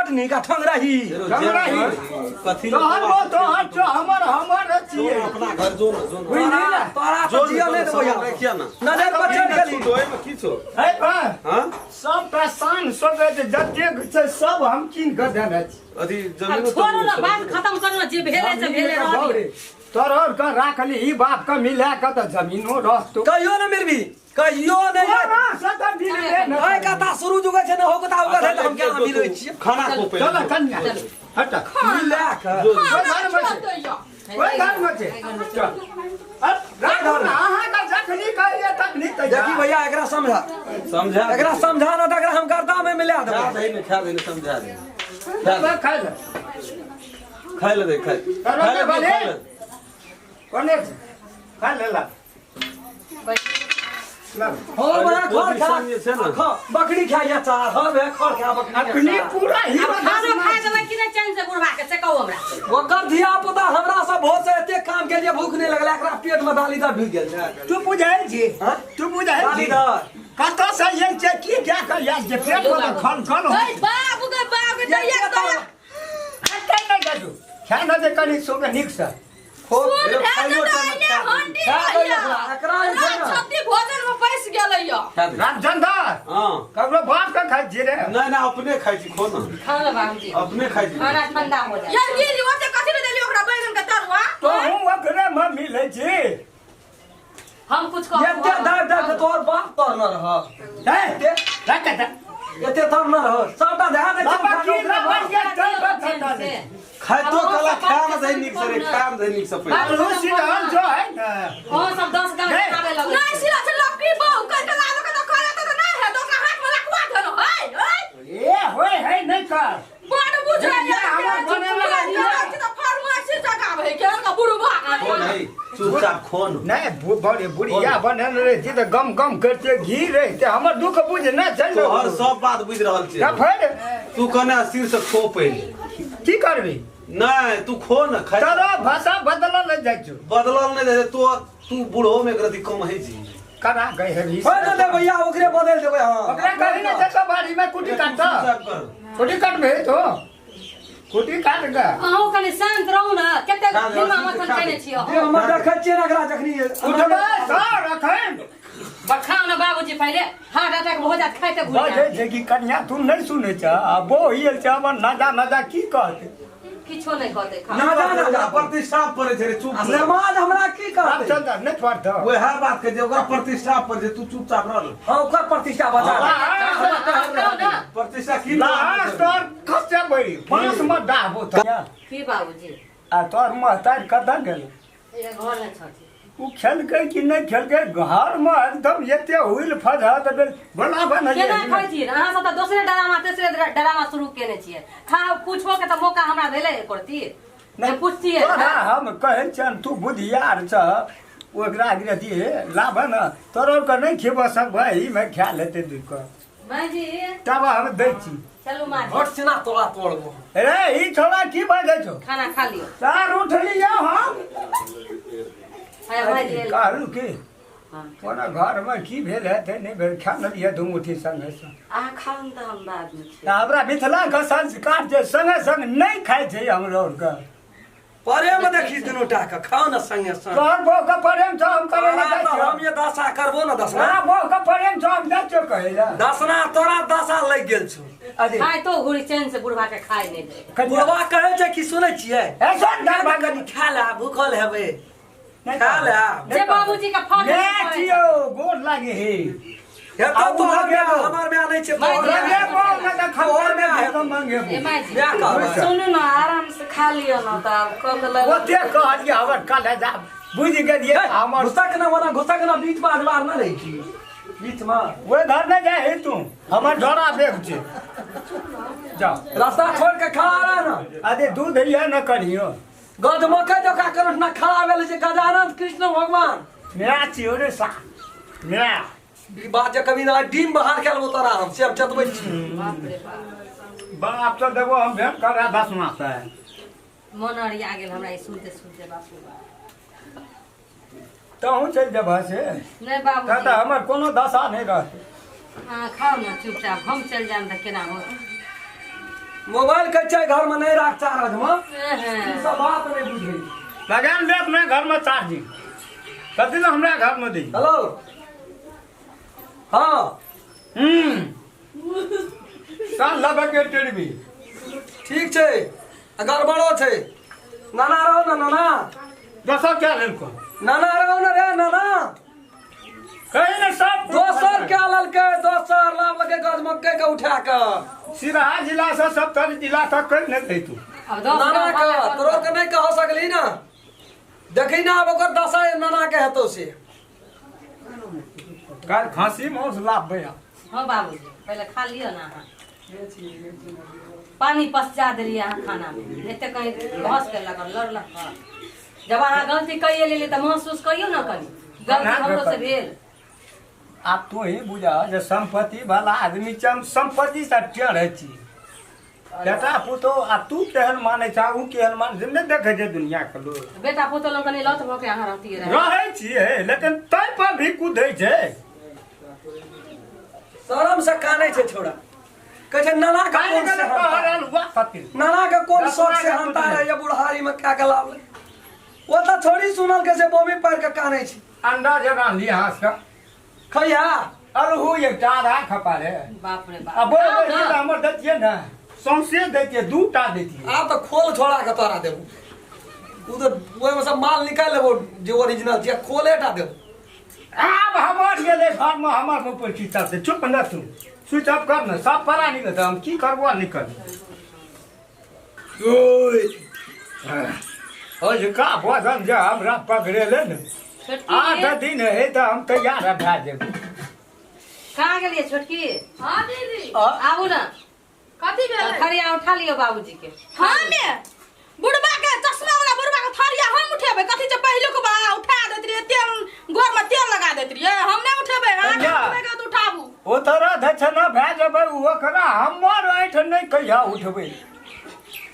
बड नीक आ ठंगराही। ठंगराही। कथी तोहर वो तोहर छौ, हमर हमर छियै। अपना घर जो न जो न। बुझली ने? तोरा जो तऽ जियऽ नहि देबौ यहाँ। देखिया ना। नजर पर चढ़ि गेली। छूट ओहिमे की छौ? है बा, हाँ? सबटा शान सोबे जतेक छै सब हम कीन कऽ देने छी। अथी आब जमीनो छोड़ू ने, बात खत्म करू ने, जे भेलै से भेलै, रहऽ दियौ। तोहर और के राखली ई बाप के मिला के तऽ जमीनो रहतो। कहियो ने मिलबी, कहियो नहि। ना से तऽ मिलबे ने। ओहि कथा शुरू जुगै छै ने, हो कथा उगै छै तऽ हम केना मिलै छियै? खाना खो पहिले। चल कन्या हट। मिला कऽ जो ओहि घर मे छै, ओहि घर मे छै। चल हट, राखू ने अहाँके जखनी कहिए तखनी तैयार। देखी भैया, एकरा समझा। समझा। एकरा समझा ना तऽ एकरा हम गर्दा में मिला खा देबै। दही ने, खा दही ने, समझा दे। चल, खा ले। खाइ ले दे, खाइ। खाइ ले, भले। खाइ ले। कोने छै? खा लेला। ला। हो बड़ा खर खा। पोजीशन जे छै ने। खा बकरी खाइया चार हो बे खर खा बकरी अपने खाइया। पूरा ही आब खानो खा देबै कि नहि चैन से बुढ़बा के, से कहू हमरा। ओकर धिया पुता हमरा सब भोर से एते काम के लिए भूख नहीं लगल, एकरा पेट में दाली दर ढुक गेल छै। तू बुझै छी? हाँ? तू बुझै दाली छी दर कतऽ से आयल छै की क्या कर आयल छै पेट में तऽ खन खन हो। गई बाबू, गई बाबू, ये दैया के दैया। खट्टा नहि गजू खाय न दे कनि सोके नीक से। खो। सुन ए, भए खाइयो गेलै टाइम ने खा। हंडी खा रहैया। दैया एकरा, एकरा जे छै ने। रात छत्ती भोजन में बैस गेलैया। खा दे। रामचंद्र, हाँ। ककरो बाप के खाइ छियै रे? नहीं नहीं, अपने खाइ छी, खो ना। खाउ ने बाबूजी। अपने खाइ छी। खाना ठंडा हो जाए। यार ये ओते कथी ले देली ओकरा बैगन के तरुआ? तोहूँ ओकरे में मिलै छी। हम कुछ कहू? एते दाब दाब के तोहर बाप तर न रह। हे, रख दे। एते तर न रह, सबटा ध्यान दै छै। बाबा की लबन के तै पर ठंडा दे। खाइतो कला खा न दही नीक से रे, खा न दही नीक से पहिले। आलू सीधल जो है ने। अहाँ सब 10 गाँव हे। आबे लगै। नहीं सिरा से लपकी बहु कर के लालो के तो करे तो नहीं है तो ओकरा हाथ में रखवा देलो है है। ए होय है नहीं कर। बड़ बुझै ये हमर बने वाला हिया। तो फार्मेसी जगाबै के का बुढ़बा। खो नहीं, चुपचाप खो न। नहीं बड़े बुढ़िया बनल रहे छी तऽ गम गम करते घी रहिते हमर दुख बुझ नहि छै ने। तोहर सब बात बुझि रहल छियै। तऽ फेर तू कने सिर से खो पहिले। की करबी? नहीं तू खो न, खाइ। तोरो भाषा बदलल नहि जाइ छौ। बदलल नहीं जाइ छै, तू तू बूढ़ो में एक रति कम है छी। करा गए हेबी। हो जेतै भैया, ओकरे बदलि देबै। हँ, ओकरा कही ने देखो बाड़ी में कुटी काट, चुपचाप कर। कुटी काट भेज तो कुटी काट गा। अहूँ कनि शान्त रहू ने, कते खा ले, फिल्मा खा मथन ले। केने छियै अहाँ। जे हम देखै छियै ने एकरा जखनी उठबै सर अखन। खाउ ने बाबूजी, पहिले हार्ट अटैक भऽ जायत खाइते घुरि बजै जायत। छै कि कन्या तू नहि सुनै छ आ बोहि छै हमर नजा नजा की कहतै? किछो नहि कहतै, खाउ। ना जा ना जा। ओकरा प्रतिष्ठा पड़ै छै रे, चुप। आ समाज हमरा की कहतै? रामचंद्र नहि पढ़तौ। वएह बात के जे ओकरा प्रतिष्ठा पर जे तू चुपचाप रह। हँ, ओकर प्रतिष्ठा बचा। खाउ ने। प्रतिष्ठा की? लाश तोर खसे बड़ी बांस में डाहबो त। की बाबूजी? आ तोर महतार कतऽ गेल? ये घर मे छथिन। ओ खेलकै कि नहि खेलकै? घर में एकदम एते हुइल फजहत भेल बोलाबऽ ने। केना खाइ छियै अहाँ सब? तऽ दोसरे ड्रामा तेसरे ड्रामा शुरू केने छियै। खा, पूछबो के तऽ मौका हमरा भेलै एको रत्ती जे पुछतियै? तोरा हम कहै छियनि तू बुधियार छह, ओकरा अथी लाबऽ ने, तोरो के नहि खेबऽ सकबै, एहिमे खा लेतै दुइ कऽ। माँ जी। तब हम दै छी। चलू माँ जी। भट सिना तोड़ा तोड़बो। रे ई छोड़ा की बाजै छौ? खाना खा लियौ। तार उठलियै हम। अरे भाईजी एल। कहलू की हाँ। कोना घरमे की भेल हेतै नहि भेल, खा लेलियै दू मुट्ठी संगे संग। अहाँ खाउ ने तऽ हम बादमे तऽ हमरा मिथिलाके संस्कार जे संगे संग नहि खाइ छै हमरो आरके। प्रेम देखी दुनू टा के, खाओ न संगे संग। तोहर बहू के प्रेम छौ, हम करे लए जाइ तोरा तऽ छियौ। हम ये दशा करबो न दसना। तोरा बहू के प्रेम छौ, हम जाइ छियौ कहै लए। दसना तोरा दशा लागि गेल छौ। अरे खाय तो घुरी चैन से, बुढ़बा के खाय नहि दे। कनिया- बुढ़वा कहै छै कि सुनै छियै? ए सुन ना दरभंगा कनि खा ले, भूखल हेबै। नहि खा ले। जे बाबूजी के फल ने छियौ, गोर लागे हे। हे आ तऽ उ तोहर लगेबो। माय हमर माय नहि छै, तोहर माय माय। लगेबो नहि तऽ तोहर खंडर में माय। भीख मंगेबो। ए माय जी। माय कहबै। सुनू ने, आराम से खा लिअ ने तऽ आब कऽ के लऽ। ओते कहलियै हमर कलेजा बुझि गेलियै हमर। घुसक ना ओना, घुसक ना, बीच में अजबार ना रहै छी बीच में। ओहि घर नहि जाइ हे तू, हमर झोरा बेग छै, जाओ। रास्ता छोड़ के खड़ा रह ना। अरे दूध लिअ न कनियो। गजमकै जका करत ना खड़ा भेल छै गजानंद कृष्ण भगवान। मेरा छियौ रे सा मेरा। ई बात जे कभी ना डीम बाहर खेलबो तोरा हम से हम चतबै छी। बाप रे बाप। बाप तऽ देबो हम भेंट करा दसमा से। मन अरिया गेल हमरा ई सुनते सुनते, बाप रे बाप। तहूँ चलि जेबह से? नहि बाबू। तऽ तऽ हमर कोनो दशा नहि रहतै। अहाँ खाउ ने चुपचाप, हम चलि जायब तऽ केना होत? मोबाइल कहै छै घर में नहीं राख चार्ज में, ई सब बात नहीं बुझै। लगा दे अपना घर में चार्जिंग, कथी ने हमरा घर में दी। हेलो हाँ साल लबे के टेढ़बी। ठीक छै, गड़बड़ो छै। नाना रहो ना नाना, दोसर क्या लेलको? नाना रहो ना रे नाना, कहीं ने सब दोसर क्या ललकै? दोसर लाभ लगे गज मक्के के उठा के सिराहा जिला से सप्तरी जिला तक कहीं नहीं दै तू। अब दस नाना गाँव के वाला तोरो के नहीं कह सकली ना, देखी ना अब ओकर दशा नाना के हेतौ से। काल खांसी मांस लाभ भैया। हाँ बाबूजी पहले खा लियो ना अहाँ, पानी पसजा देलियै अहाँ खाना में, एते कहीं बहस केलक लड़लक। जब अहाँ गलती कहिए लेलियै तऽ महसूस करियौ ने कनी, गलती हमरो से भेल। आब तू ही बुझा जे संपत्ति वाला आदमी छै, हम संपत्ति से टेढ़ छी, बेटा पुतोह आ तू केहन मानै छ उ केहन मानै छै, नहि देखै छै दुनिया के लोग। बेटा पुतोह लग कनी लौथ भऽ के अहाँ रहतियै रहै। रहै छियै, लेकिन तै पर भी कुदै छै। शरम से कानै छै छोड़ा, कहै छै नाना के काहे कोन गेलै सेहनता? कहरल हुआ खातिर। नाना के कोन शौक दसमा से के हंता पुतले। रहै बुढ़ारी में क्या के लावले? ओ तऽ छोड़ी सुनल के से बोमी पार के कानै छै। अंडा जे रान्हली अहाँ से खैया अरहू एकटा आधा खपा रे। बाप रे बाप। आ बोल खाउ ना। हमर दैतियै ने, सौंसे दैतियै, दूटा दैतियै। आब तऽ खोल छोड़ा के तोरा देबू, उ तऽ ओहिमे से माल निकालि लेबो जे ओरिजिनल छै, खोले टा देबो। आब हमर गेलै घरमे, हमर मुँह पर की चलतै? चुप न तू, स्विच ऑफ कर ने, सब पड़ा नहीं तऽ हम की करबो नहि करबो। ओय अजुका भोजन जे हमरा पकड़ेले ने, छोटकी 8 दिन है तऽ हम तैयार भए जेबै। कहाँ गेलियै छोटकी? हाँ दीदी। आबू ना। कथी भेलै? थरिया उठा लियौ बाबूजी के। हमे बुढ़बा के चश्मा वाला बुढ़बा के थरिया हम उठेबै? कथी छै पहिलुक बा उठा दैत रहियै, तेल गोर में तेल लगा दैत रहियै, हम नहि उठेबै। अहाँ कन्या। उठेबै के तऽ उठाबू। ओ तरह धछना भए जेबै, ओकरा हमर ऐठ नहि कहिया उठबै।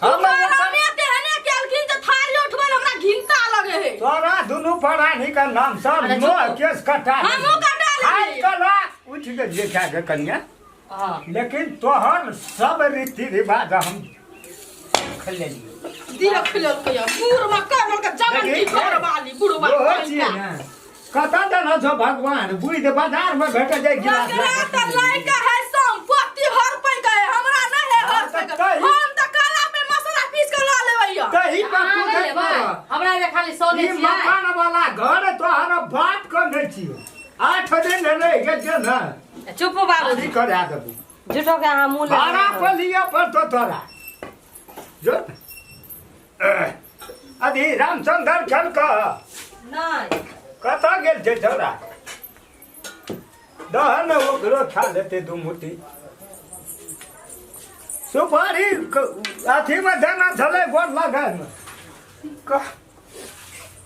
हमर हमे तेहने केलखिन जे थारी उठबै लए हमरा घिनता लगे है। तोरा दुनू प्राणी के नाम सब अरे नो चुप। केस कटा हमहूँ कटा लेलियै। आज कला उठ गेलियै खा के कन्या, हाँ लेकिन तोहर सब रीति रिवाज हम खेल लेलियै। दिया खिललकै या बूढ़ में कर के जमन की देखी, घर वाली बुढ़वा ओहो छियै ने, कतऽ देना छौ भगवान बुझि बाजार में भेट जाय गिलास। ओकरा तऽ लड़का है संपत्ति हर पे के, हमरा नहीं है हर पे के। तही- हम तऽ काला पे मसाला पीस के ला लेबै या। तही पर अहाँ तू नहि देख लेबै? पड़ऽ। हमरा जे खाली सौदे ई छियै। मकान वाला घर तोहर बाप के नहि छियौ, 8 दिन रहि गेल छै ने। चुप बाबूजी, की करा देबू झूठो के अहाँ मुँह भाड़ा लगा पर लिअ पड़तौ तोरा। जो अभी रामचंद्र खेलक नहि कतऽ गेल छै छौड़ा? दह ने ओकरो खा लेतै दू मुट्ठी सुपारी। अथीमे देना छलै गोर लगायमे।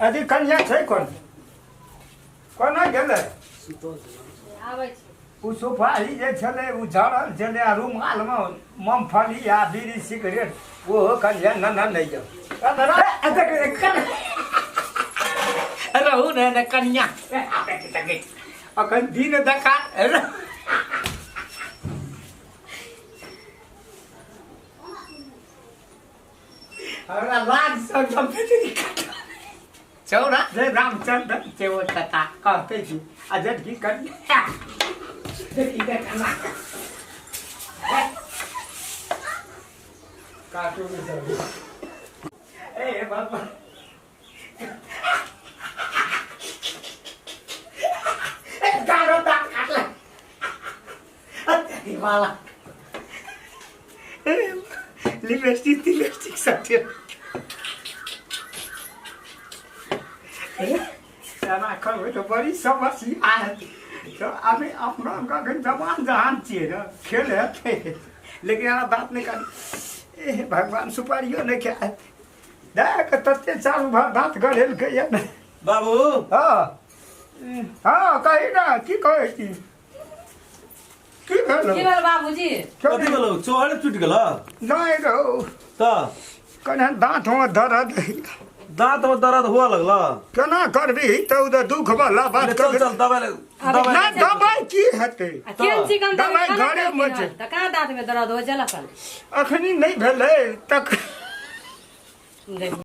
अथी कनिया छै कोन कोना गेलै? आबै छी। ओ सुपारी जे छलै ओ झड़ल छलै, आ रुमालमे मूँगफली आ बीड़ी सिगरेट ओहो कनिया न न नहि जाउ रहू ने ने कनिया, अखन दिन देखा। हमरा लाज सब चौरा जे रामचंद्र से ओ कथा कहते छी आ जेठकी कनिया देखी देखना काटू में सब। ए बाबा ए गारो दाँत काटला अरे वाला लिपस्टिक तिलिपस्टिक सब थियो। राखल तऽ बड़ी समस्या है, तऽ अभी अपना अखन जवान जहान छियै ने, खेल हेतै, लेकिन अहाँ बात नहि करी। ए भगवान, सुपारियो नहि खाय दए कऽ तते चारू भर दाँत गढ़ेलकै यऽ ने। बाबू। हँ हँ, कही ने, की कहै छी, की भेल? की भेल बाबूजी? कथी भेलौ? चोहर टूटि गेल? नहि रौ। तऽ कने दाँतमे दर्द। दांत में दर्द हुआ लगल। केना करबी तऽ ओ तऽ दुख वाला बात। ले चल चल, दवाई ले, दवाई। ना, दवाई की हेतै? आ केहन चिकन दवाई खाना घरे मे खेलखिन छै। हन? तऽ कहाँ दाँत में दर्द हो जलक? अखनी नहि भेलै तक।